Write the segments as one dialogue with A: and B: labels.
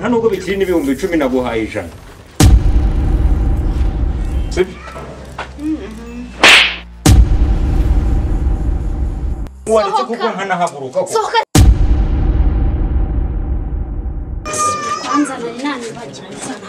A: Nta nubwo bikiri n'ibihumbi 10 naguhaye 100. Sibyo? Waretse kuko nkanahaguruka ko.
B: Sohoka. Kwanza nari nanibagiwe sana.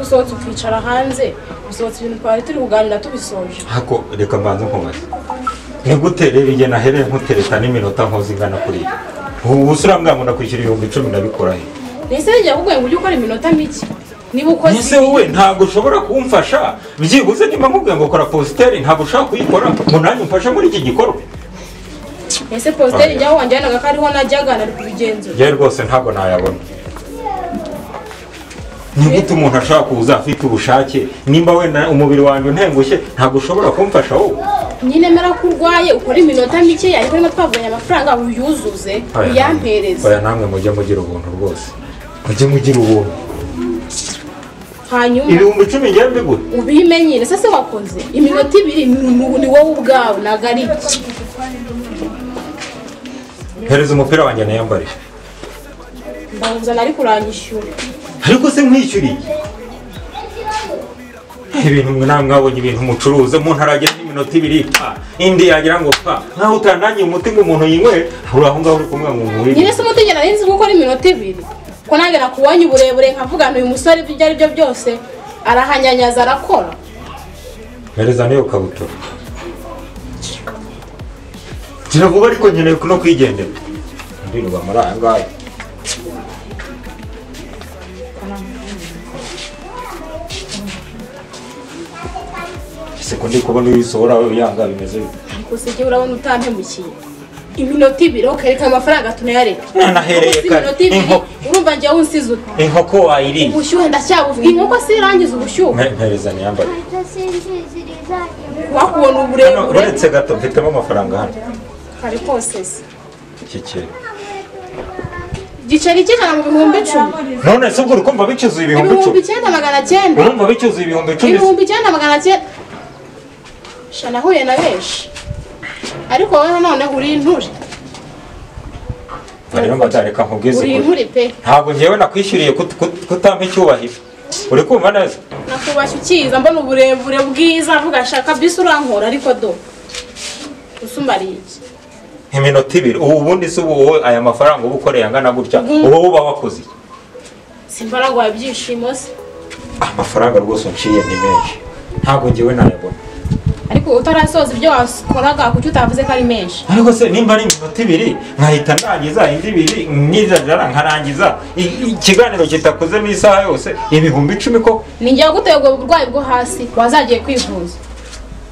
C: Usohotse ukicara hanze, usohotse ibintu twari turi kuganira tubisoje.
A: Hako reka mbanze nkubaze. Ni gute rero igihe nahereye nkutereta n'iminota nkoze ingana kuri iyi? Ubu urambwira ngo ndakwishyura ibihumbi 10 ndabikora he?
C: Nese njya kukubwira ngo ujye ukora iminota mike. Niba ukoze
A: Nese wowe ntabwo ushobora kumfasha. Byibuze niba nkubwiye ngo kora posteri ntabwo ushaka kuyikora ngo nanjye umfashe muri iki gikorwa.
C: Nese posteri njya wanjyanaga ko ariho najyaga nari kubigenzura.
A: Njye rwose ntabwo nayabona. Ni gute umuntu ashaka kuza afite ubushake nimba wenda umubiri wanjye untengushye ntabwo ushobora kumfasha wowe?
C: Nyine mera ko urwaye ukora iminota mike ariko niba twavuganye amafaranga uyuzuze uyampereze.
A: Oya namwe mujye mugira ubuntu rwose. Mujye mugira ubuntu.
C: Hanyuma
A: ibihumbi 10 ngiye mbigura.
C: Ubimenyere se se wakoze iminota ibiri ni wowe ubwawe nagari iki.
A: Hereza umupira wanjye nayambare.
C: Ndawuzana ariko uranyishyura.
A: Ariko se nkwishyuriye ibintu mwe namwabonye ibintu mucuruza umuntu aragera n'iminota ibiri pa indi yagira ngo pa nkaho utandangiye umuti ngo umuntu yinywere uri aho ngaho uri kumwe ngo umuhe.
C: Nyine se umuti nari nzi gukora iminota ibiri ko nange nakubonye uburebure nkavuga nti uyu musore ibyo ari byo byose arahanyanyaza arakora.
A: Hereza niyo kabutura. Gira vuba ariko nkeneye no kwigendera. Ndiruba muri aya ngaya. Sekundi kubona uyisohora yanga bimeze bite?
C: Ariko se jye urabona utampemukiye. Iminota ibiri ukereka amafaranga tunayareka.
A: Nanahereye kare.
C: Urumva njye unsize ute?
A: Inkoko wayiriye.
C: Ubushyuhe ndacyabuvuga. Inkoko si irangiza ubushyuhe.
A: Mpereza niyambare.
C: Wakubona uburebure.
A: Uretse gato mfitemo amafaranga hano.
C: Kare kose se.
A: Kike.
C: Giceri cy'ijana mu bihumbi 10.
A: None se ubwo urikumva bicuzuye ibihumbi 10?
C: Ibihumbi 9,900.
A: Urumva bicuzuye ibihumbi 10?
C: Ibihumbi 9,900. Sha nahuye na benshi. Ariko wowe none uri inturi.
A: Rero mbatareka nkubwize.
C: Uri inturi pe.
A: Ntabwo ngewe nakwishyuriye kutampa icyubahiro. Uri kumva neza?
C: Nakubashye ukiza mbona uburebure bwiza mvuga shaka bisi urankora ariko do. Usumbariye iki?
A: Iminota ibiri ubu ubundi se ubu aya mafaranga uba ukoreye angana gutya ubu uba wakoze iki?
C: Simbaraguhaye ibyishimo se.
A: Amafaranga rwose unciye ni menshi. Ntabwo ngewe nayabona.
C: Ariko utarasoza ibyo wakoraga kuki utavuze ko ari menshi?
A: Ariko se nimba ari iminota ibiri nkahita ndangiza indi ibiri nizajara nkarangiza ikiganiro kitakozemo isaha yose ibihumbi 10 koko.
C: Ni njye waguteye ubwo burwayi bwo hasi wazagiye kwivuza.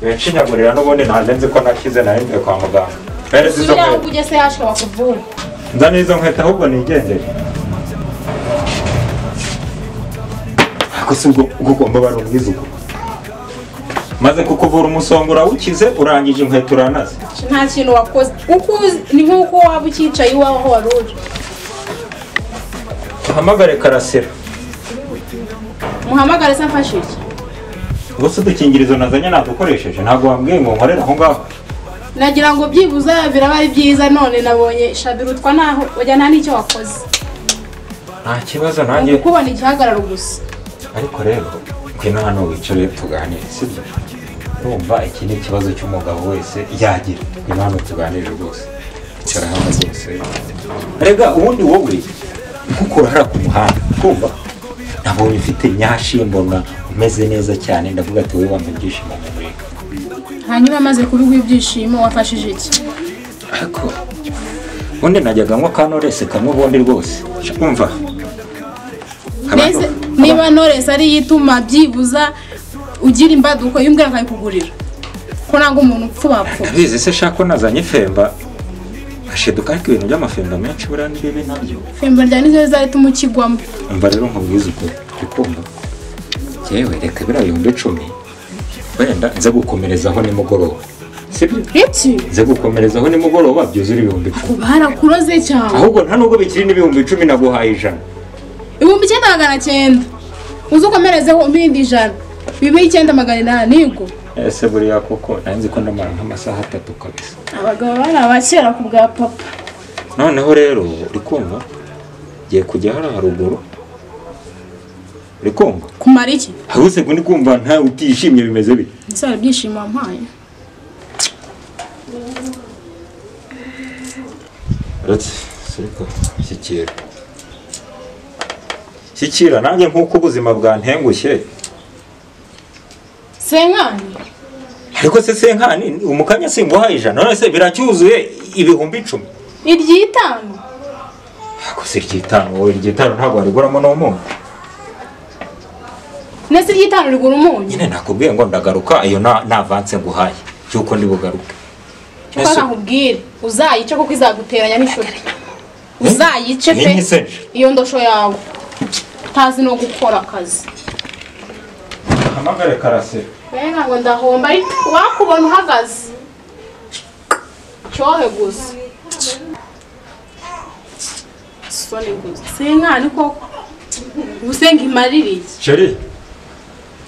A: Binshinyagurira n'ubundi ntarenze ko nakize narinze kwa muganga. Hereza izo nkweto.
C: Ujye se yashka bakuvura.
A: Nzana izo nkweto ahubwo nigendere. Ariko se ubwo ugomba barubwiza uko. Maze kukuvura umusongo urawukize urangije inkweto uranaze.
C: Nta kintu wakoze. Uko ni nkuko waba ukicaye iwawe aho wari uri.
A: Uhamagare Karasira.
C: Muhamagare se mfashe iki?
A: Ubwo udukingirizo nazanye nadukoresheje ntabwo wambwiye ngo nkorere aho ngaho.
C: Nagira ngo byibuze biraba ari byiza none nabonye shabirutwa naho ujya nta nicyo wakoze.
A: Nta kibazo nanjye.
C: Kubona igihagararo gusa.
A: Ariko rero ngwino hano wicare tuganire sibyo? Urumva iki ni ikibazo cy'umugabo wese yagira. Ngwino hano tuganire rwose. Icara hano rwose. Rega ubundi wowe nkuko urara ku muhanda kumva nabonye ufite nyashi mbona umeze neza cyane ndavuga ati wowe wampa ibyishimo mu mureka.
C: Hanyuma amaze kubiguha ibyishimo wafashije iki?
A: Ariko ubundi najyaga nywa ka Knowless kamwe ubundi rwose. Umva.
C: Niba Knowless ari yituma byibuza ugira imbaduko yumbwira nkayikugurira. Ko nanga umuntu upfuba pfuba.
A: Ndabizi se shako nazanye femba. Asheduka ariko ibintu by'amafemba menshi buriya ni bibi nabyo.
C: Femba rya nizo zizatuma ukigwamo.
A: Umva rero nkubwize ukuri. Urikumva? Yewe reka biriya ibihumbi 10 wenda nze gukomerezaho nimugoroba. Sibyo?
C: Iki?
A: Nze gukomerezaho nimugoroba byuzura 10,000.
C: Barakuroze cyane.
A: Ahubwo nta nubwo bikiri n'10,000 naguhaye 100.
C: 9,900. Uzukomerezeho umpindi 100. Bibe 9,800 nigo.
A: Ese buriya koko nanzi ko ndamara nk'amasaha 3 kabisa.
C: Abagabo bari abakera ku bwa papa.
A: Noneho rero uri kumva ngiye kujya hara haruguru. Uri kumva?
C: Kumara iki?
A: Ahubwo ngo ndi kumva nta utishimye bimeze bite?
C: Nsara ibyishimo wampaye.
A: Uretse siriko shyikira. Shyikira nanjye nkuko ubuzima bwantengushye.
C: Senkani?
A: Ariko se senkani umukanya singuhaye 100 none se biracyuzuye 10,000.
C: Iryitanu?
A: Ako se iryitanu wowe iryitanu ntabwo wariguramo n'umunyu.
C: Nese iryitanu rigura umunyu?
A: Nyine nakubwiye ngo ndagaruka iyo na avance nguhaye cyuko ndi bugaruke.
C: Nese nakubwire uzayice kuko izaguteranya n'ishuti. Uzayice pe. Iyo ndosho yawe. Tazi no gukora akazi.
A: Hamagare Karasira.
C: Benga ngo ndahomba ariko wakubona uhagaze. Cyohe gusa. Soni gusa. Senkani koko. Ubusenga imaririye.
A: Chérie.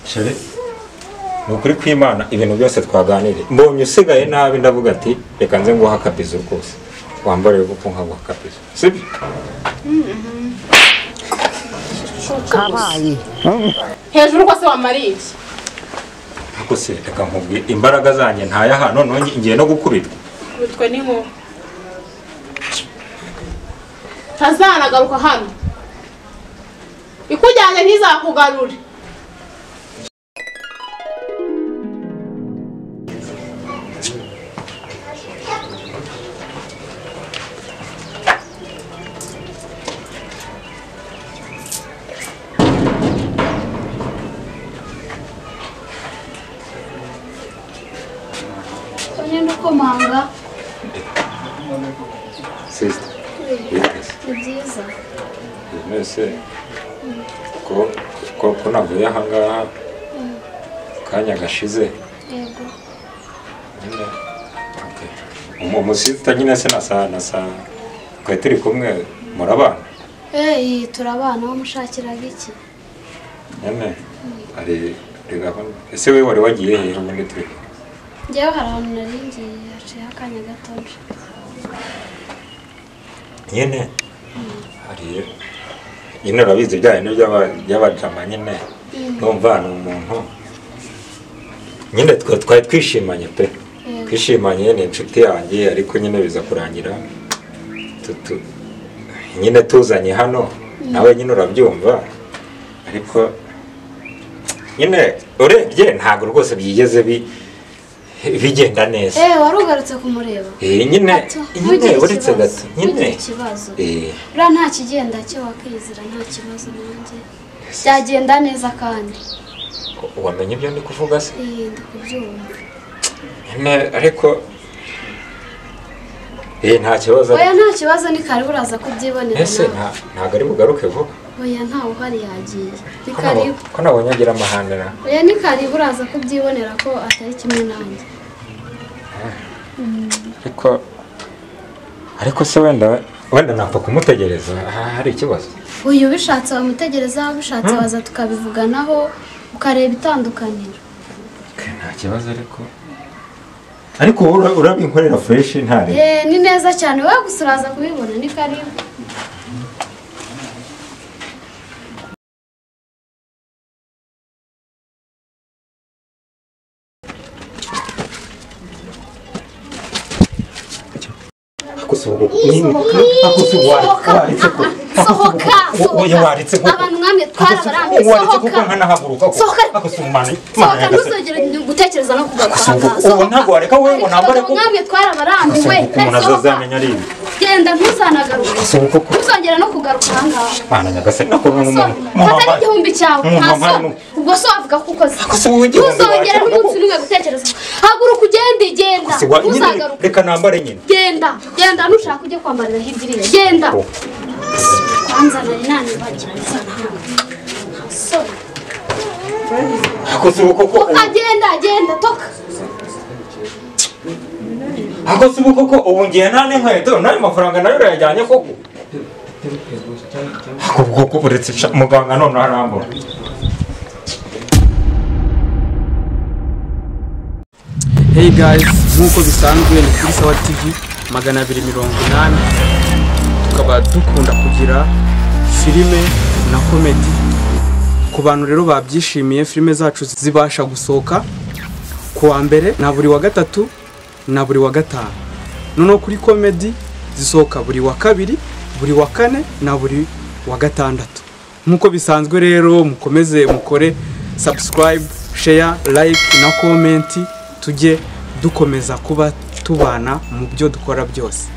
A: Chérie. Nukuri kw'Imana ibintu byose twaganiriye. Mbonye usigaye nabi ndavuga ati reka nze nguha akabizo rwose. Wambare kuko nkaguha akabizo. Sibyo?
B: Kabaye.
C: Hejuru ko se wamariye.
A: Ako se reka nkubwiye imbaraga zanjye ntayaha none ngiye no gukubitwa.
C: Kubitwe n'inkuba. Tazanagaruka hano. Ikujyanye ntizakugarure.
B: Komanga.
A: Sister.
B: Ni byiza.
A: Nese ko ko navuye aha ngaha kanya gashize.
B: Yego.
A: Okay. Umusista nyine se nasa twe turi kumwe murabana?
B: Eh, turabana wamushakiraga iki?
A: Nyine ari gahunda. Ese we wari wagiye he ubundi turi?
B: Njyewe hari ahantu nari ngiye haciye akanya gato nje.
A: Nyine hari nyine urabizi bya bintu by'abajama nyine numva ni umuntu nyine twari twishimanye pe twishimanye ni inshuti yanjye ariko nyine biza kurangira nyine tuzanye hano nawe nyine urabyumva ariko nyine urebye ntabwo rwose byigeze bigenda neza.
B: Wari ugarutse kumureba?
A: Nyine uretse gato nyine
B: ikibazo. Ura nta kigenda cyo wakizira nta kibazo nanjye. Byagenda neza kandi.
A: Wamenye ibyo ndi kuvuga se?
B: Ndi kubyumva.
A: Nyine ariko nta kibazo.
B: Oya nta kibazo ni kare uraza kubyibonera.
A: Ese ntago ari bugaruke vuba?
B: Oya ntawe uhari yagiye. Ni karibu.
A: Ko nabonye agira amahanera.
B: Oya ni karibu uraza kubyibonera ko atari kimwe nanjye.
A: Ariko se wenda napfa kumutegereza hari ikibazo.
B: Uyu ubishatse wamutegereza ubishatse waza tukabivuganaho ukareba itandukaniro.
A: Nta kibazo ariko urabinkorera fresh ntare.
B: Ni neza cyane wowe gusa uraza kubibona ni karibu. Abantu mwamwe twarabarambiwe sohoka sohoka ntuzongere gutekereza no kugaruka
A: ubu ntabwo wareka wowe ngo nambare kuko
B: mwamwe twarabarambiwe
A: umuntu azazamenya ari ibi
B: genda ntuzanagaruke ntuzongere no kugaruka aha ngaha
A: mana nyagasani nakumwe n'umuntu
B: fata n'igihumbi cyawe nta ubwo so wavuga ko ukoze ntuzongere n'umunsi n'umwe gutekereza haguruka ugende genda ntuzagaruke
A: reka nambare nyine
B: genda genda nushaka ujye kwambarira hirya iriya genda kwanza nari nanibagira nzanahanga nta soni genda genda toka.
A: Ako si ubu koko ubu ngiye nta n'inkweto n'ayo mafaranga nayo urayajyanye koko. Ako koko uretse muganga noneho arambura.
D: Hey guys, nk'uko bisanzwe ni kuri Sawa TV 280, tukaba dukunda kugira filime na komedi. Ku bantu rero babyishimiye, filime zacu zibasha gusohoka ku wa mbere na buri wa gatatu na buri wa gatanu. Noneho kuri komedi zisohoka buri wa kabiri, buri wa kane na buri wa gatandatu. Nk'uko bisanzwe rero mukomeze mukore subscribe, share, like na comment, tujye dukomeza kuba tubana mu byo dukora byose.